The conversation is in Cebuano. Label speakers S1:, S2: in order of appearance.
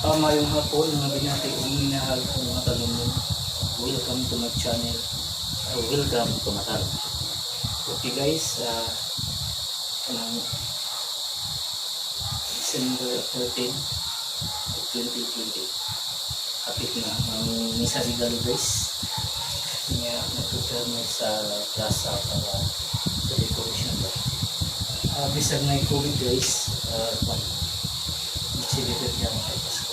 S1: Maayong hapon, mga binati ug minahal kong mga talunon. Welcome to my channel. Welcome to Matal. Okay guys, kanang December 13, 2020. Hapit na ang Misa de Gallo, guys. Nga nag-prepare mo sa plaza para sa decoration ba. Bisag na COVID, guys, celebrate yan kay Pasko.